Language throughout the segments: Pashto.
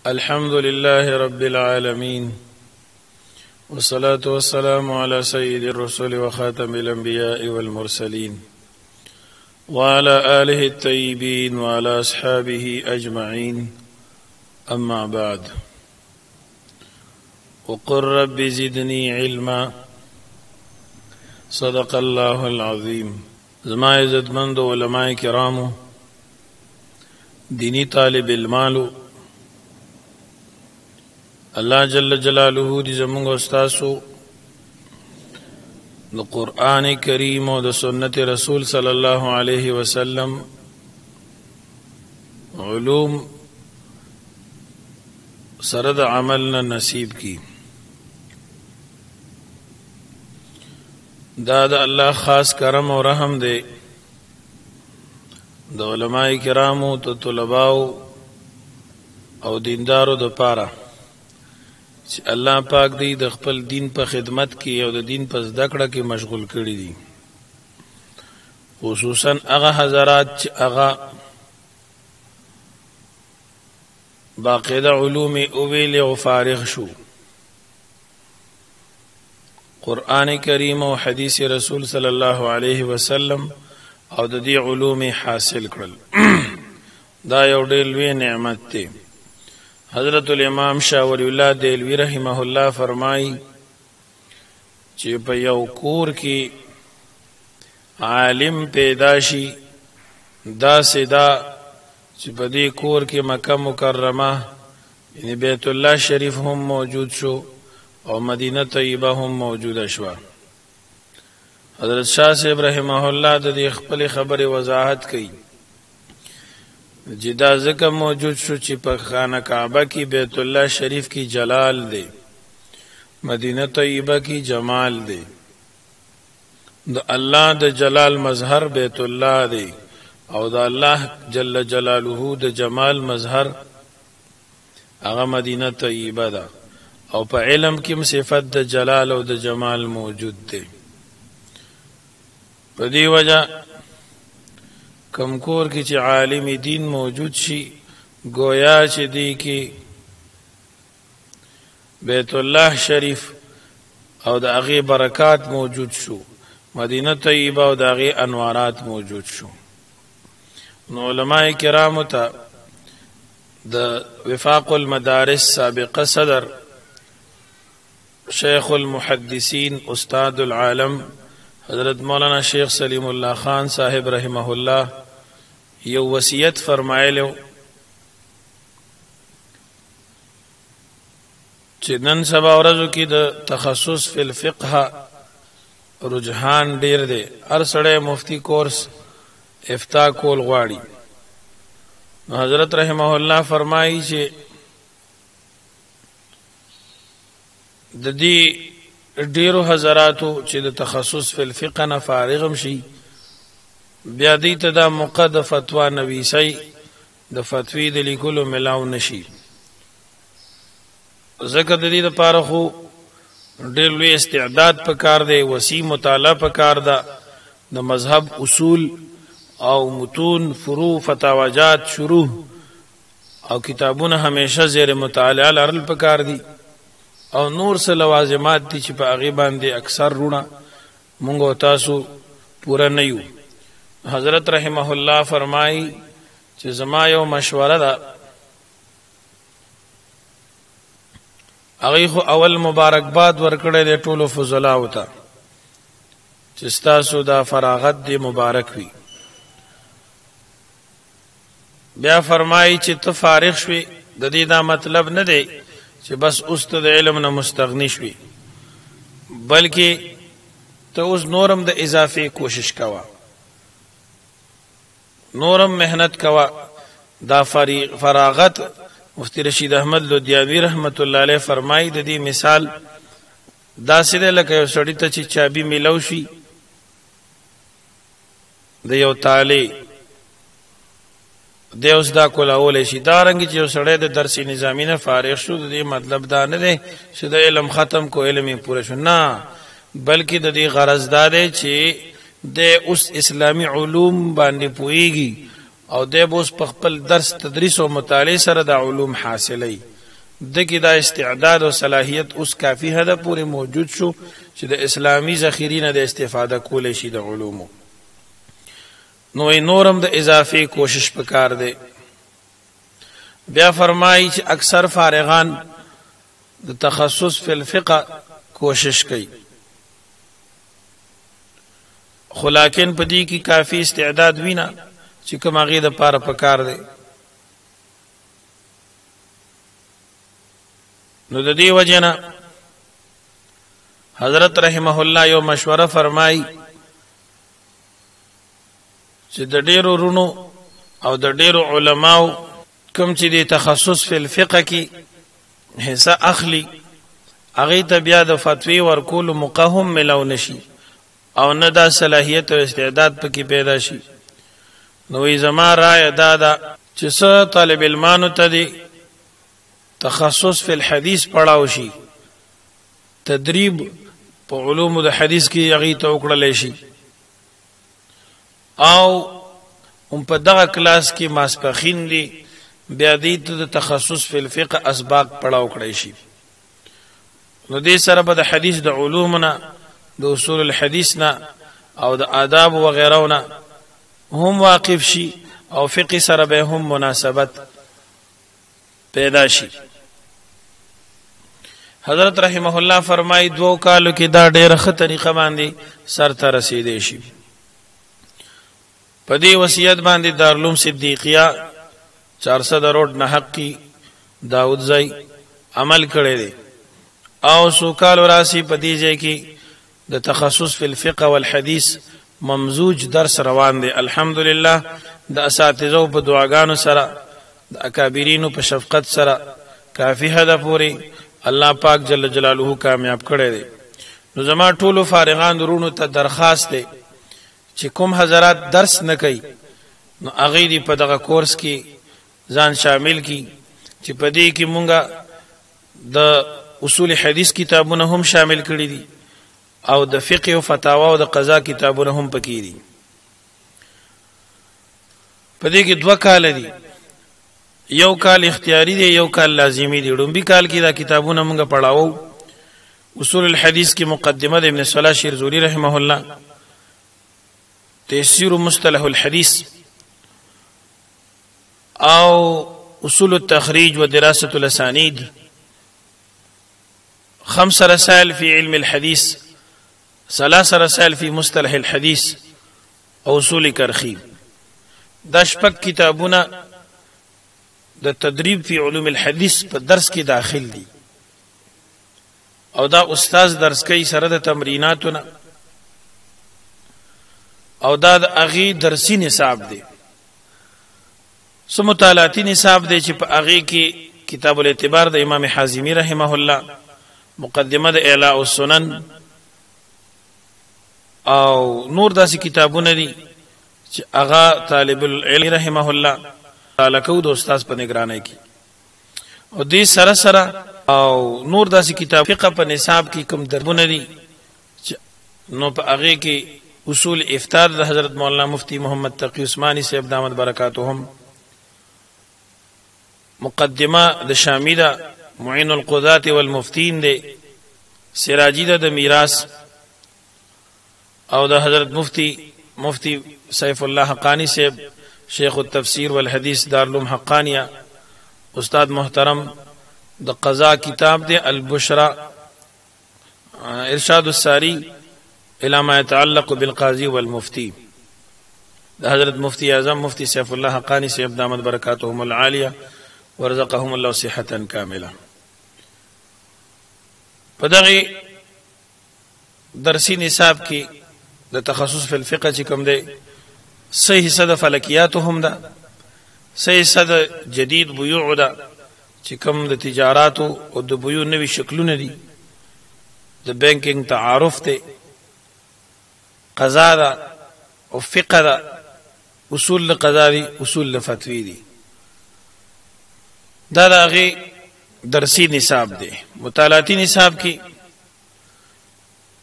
الحمد لله رب العالمين، والصلاة والسلام على سيد الرسل وخاتم الأنبياء والمرسلين وعلى آله الطيبين وعلى أصحابه أجمعين، أما بعد. وقل رب زدني علما. صدق الله العظيم. زما عزتمند علماء کرامو، دینی طالب علمانو، الله جل جلاله دې زمونږ استادو د قرآن کریم او د سنت رسول صلی الله علیه وسلم علوم سره د عمل نه نصیب کی. دا د الله خاص کرم او رحم دی د علماء کرامو ته، طلباو او دیندارو د پاره چې الله پاک دی د خپل دین په خدمت کې او د دین په زده کړه کې مشغول کړي دي. خصوصا هغه حضرات چې هغه باقاعده علوم اویل او فارغ شو، قرآن کریم او حدیث رسول صلی الله علیه وسلم او د دې علوم حاصل کړل. دا یو ډېر لوی نعمت دی. حضرت الامام شاه ولی الله دهلوی رحمه الله فرمایي چې په یو کور کې عالم پیدا شي، دا سدا چې په دې کور کې مکه مکرمه یعنی بیت الله شریف هم موجود شو او مدینه طیبه هم موجوده شوه. حضرت شاه صاحب رحمه الله د دې خپل خبرې وضاحت کوي چې دا ځکه موجود شو چې په خانه کعبه کې بیت الله شریف کې جلال دی، مدینه طیبه کې جمال دی. د الله د جلال مظهر بیت الله دی او د الله جل جلاله د جمال مظهر هغه مدینه طیبه ده. او په علم کې صفت د جلال او د جمال موجود دی. په دې وجه کم کور کې چې عالم دین موجود شي، گویا چې دی کې بیت الله شریف او د هغې برکات موجود شو، مدینه طیبه او د هغې انوارات موجود شو. نو علماء کرامو ته د وفاق المدارس سابقه صدر شیخ المحدثین استاد العالم حضرت مولانا شیخ سلیم الله خان صاحب رحمه الله یو وصیت فرمایلو چې نن سبا ورځو کې د تخصص فی الفقه رجحان ډیر دی. هر سړی مفتی کورس افتا کول غواړي. نو حضرت رحمه الله فرمایي چې د دې ډیرو حضراتو چې د تخصص فی الفقه نه فارغم شي، بیا دې ته دا موقع د فتوا نویسي د فتوی د لیکلو ملاو نشي، ځکه د دې لپاره خو ډېر لوی استعداد پکار دی، وسیع مطالعه پکار ده، د مذهب اصول او متون، فروع، فتاواجات، شروع او کتابونه همیشه زیر مطالعه لرل پکار دي او نور څه لوازمات دي چې په هغې باندې اکثر روڼه مونږ او تاسو پوره نه یو. حضرت رحمه الله فرمایي چې زما یو مشوره ده. هغې خو اول مبارکباد ورکړی دی ټولو فضلاو ته چې ستاسو دا فراغت دې مبارک وي. بیا فرمایي چې ته فارغ شوې، د دې دا مطلب نه دی چې بس اوس ته د علم نه مستغني شوې، بلکې ته اوس نورم د اضافې کوشش کوه، نورم محنت کوه. دا فراغت مفتی رشید احمد لودیاوی رحمت الله علیه فرمایي د دې مثال داسې دی لکه یو سړي ته چې چابي میلو شي د یو تالې، دی اوس دا کولاولی شي. دا رنګ چې یو سړی د درس نظامي نه فارغ شو، د دې مطلب دا نه دی چې د علم ختم کو، علم یې پوره شو، نه، بلکې د دې غرض دا دی چې دی اوس اسلامي علوم باندې پوهېږي او دی به اوس په خپل درس تدریس او مطالعې سره دا علوم حاصلوي. دکې دا استعداد او صلاحیت اوس کافی حد پورې موجود شو چې د اسلامي ذخیرې نه د استفاده کولی شي د علومو. نو نورم د اضافي کوشش پکار دی. بیا فرمایي چې اکثر فارغان د تخصص فی الفقه کوشش کوي، خو لاکن په دې کې کافي استعداد وینا چې کوم هغې د پاره پکار دی. نو د دې وجه نه حضرت رحمه الله یو مشوره فرمایي چې د ډیرو رونو او د ډیرو علماو کوم چې د تخصص فی الفقه کې حصہ اخلي، هغې ته بیا د فتوی ورکولو موقع هم ملاو نشي او نه دا صلاحیت او استعداد پکې پیدا شي. نو زما رایه دا ده چې څه طالب علمانو ته دې تخصص فی الحدیث پړاو شي، تدریب په علومو د حدیث کې هغې ته وکړلی شي، او هم په دغه کلاس کې ماسپخین دی بیا دې ته د تخصص فی الفقه اسباق پړاو کړی شي. نو دې سره به د حدیث د علومو نه، د اصول الحدیث نه او د آداب وغیرو نه هم واقف شي، او فقه سره به هم مناسبت پیدا شي. حضرت رحمه الله فرمایي دوو کالو کې دا ډېره ښه طریقه باندې سر ته رسېدی شي. په دې وصیت باندې دارالعلوم صدیقیه 400 روډ نحق کی داود ځای عمل کړی دی، او څو کالو راسي په دې ځای کې د تخصص فی الفقه والحدیث ممزوج درس روان دی. الحمدلله د اساتذو په دعاګانو سره، د اکابرینو په شفقت سره کافی حد پورې الله پاک جل جلاله کامیاب کړی دی. نو زما ټولو فارغان ورونو ته درخواست دی چې کوم حضرات درس نه کوي نو هغې دې په دغه کورس کې ځان شامل کړي، چې په دې کې مونږه د اصول حدیث کتابونه هم شامل کړي دي او د فقه او فتاوا او د قضا کتابونه هم پکې دي. په دې کې 2 کاله دي، یو کال اختیاري دی، یو کال لازمی دی. ړومبي کال کې دا کتابونه مونږ پړاوو. اصول الحدیث کې مقدمه د ابن صلاح شیرزوری رحمه الله، تيسير مصطلح الحديث او اصول التخريج ودراسة الأسانيد، 5 رسائل في علم الحديث، 3 رسائل في مصطلح الحديث او اصول کرخي. دا شپږ کتابونه د تدریب فی علوم الحدیث په درس کې داخل دي، او دا استاد درس کوي سره د تمریناتو نه، او دا د هغې درسي نصاب دی. څه مطالعاتي نصاب دی چې په هغې کې کتاب الاعتبار د امام حازمي رحمه الله، مقدمه د اعلاء السنن او نور داسې کتابونه دي چې هغه طالب العلم رحمه الله مطالعه کوو د استاد په نګرانۍ کې. او دې سره سره او نور داسې کتاب فقه په نصاب کې کوم دربونه دي چې نو په هغې کې اصول افطار د حضرت مولانا مفتی محمد تقی عثماني صاحب دامت برکاتهم، مقدمه د شامی ده، معین القضات والمفتین دی، سراجی ده د میراث، او د حضرت مفتی سیف الله حقانی صاحب شیخ التفسیر والحدیث دارالعلوم حقانیه، استاد محترم د قضا کتاب دی البشرا، ارشاد الساری الى ما يتعلق بالقاضي والمفتي، د حضرت مفتی اعظم مفتی سیف الله حقانی صاحب دامت برکاتهم العالیه ورزقهم الله صحة کامله. په دغه درسي نصاب کې د تخصص فی الفقه چې کوم دی، صحیح حصه د فلکیاتو هم ده، صحیح حصه د جدید بیوع ده چې کوم د تجاراتو او د بیوع نوي شکلونه دي، د بینکینګ تعارف دی، قضا ده او فقه ده، اصول د قضا دي، اصول د فتوی دي. دا د هغې درسي نصاب دی. مطالعاتي نصاب کې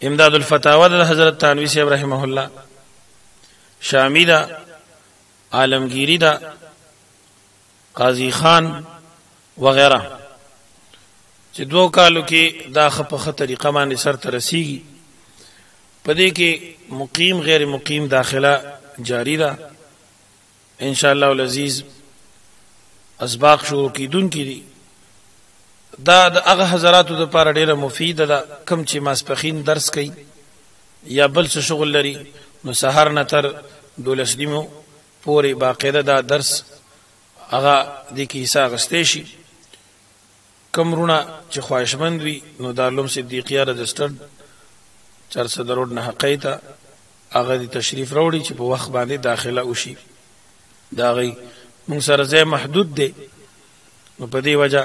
امداد الفتاوی د حضرت تانوی صاحب رحمه الله، شامی ده، عالمگیری ده، قاضی خان وغیرہ. چې 2 کالو کې دا ښه په ښه طریقه باندې سر ته رسیږي. په دې کې مقیم غیر مقیم داخله جاری ده. ان شاء الله العزیز اسباق شروع کیدونکي دي. دا د هغه حضراتو لپاره ډیره مفیده ده کم چې ماسپخین درس کوي یا بل څه شغل لري، نو سهار نه تر 12:30 پورې باقاعده دا درس هغه دې کې حصه اخیستی شي. کم وروڼه چې خواهشمند وي نو دارالعلوم صدیقیه رجسټرډ چارسده روډ نه حقۍ ته هغه دې تشریف راوړي چې په وخت باندې داخله وشي. د هغې موږ سره ځای محدود دی، نو په دې وجه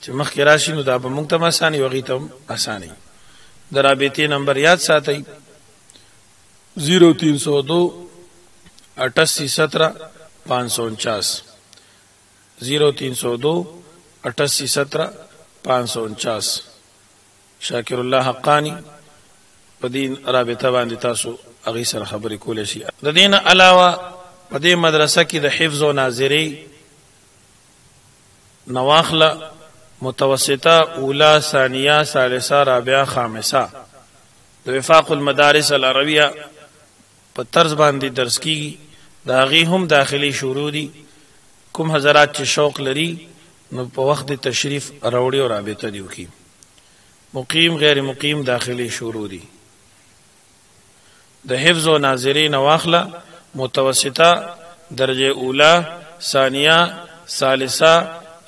چې مخکې راشي نو دا به موږ ته هم اسانه وي، هغوی ته هم اسانه وي. د رابطې نمبر یاد ساتئ 0302 88 17 549، 0302 88 17 549. شاکر الله حقانی په دې رابطه باندې تاسو هغې سره خبرې کولی شئ. د دې نه علاوه په دې مدرسه کې د حفظ او ناظرې نواخله متوسطه، اولا، ثانیه، ثالثه، رابعه، خامسه د وفاق المدارس العربیه په طرز باندې درس کیږي. د هغې هم داخلي شروع دي. کوم حضرات چې شوق لري نو په وخت د تشریف راوړي او رابطه دي وکړي. مقیم غیر مقیم داخلي شروع دي. د حفظ او ناظرې نواخله متوسطه، درجه اولا، ثانیه، ثالثه،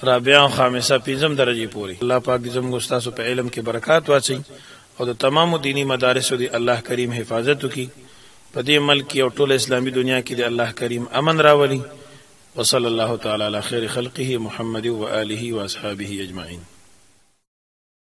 رابعه او خامسه، پنځم درجه پورې. الله پاک دې زموږ ستاسو په علم کې برکات واچوي او د تمامو دینی مدارسو دې الله کریم حفاظت وکړي. په دې ملک کې او ټول اسلامي دنیا کې دې الله کریم امن راولي. وصلی الله تعالی علی خیر خلقه محمد و آله و اصحابه اجمعین.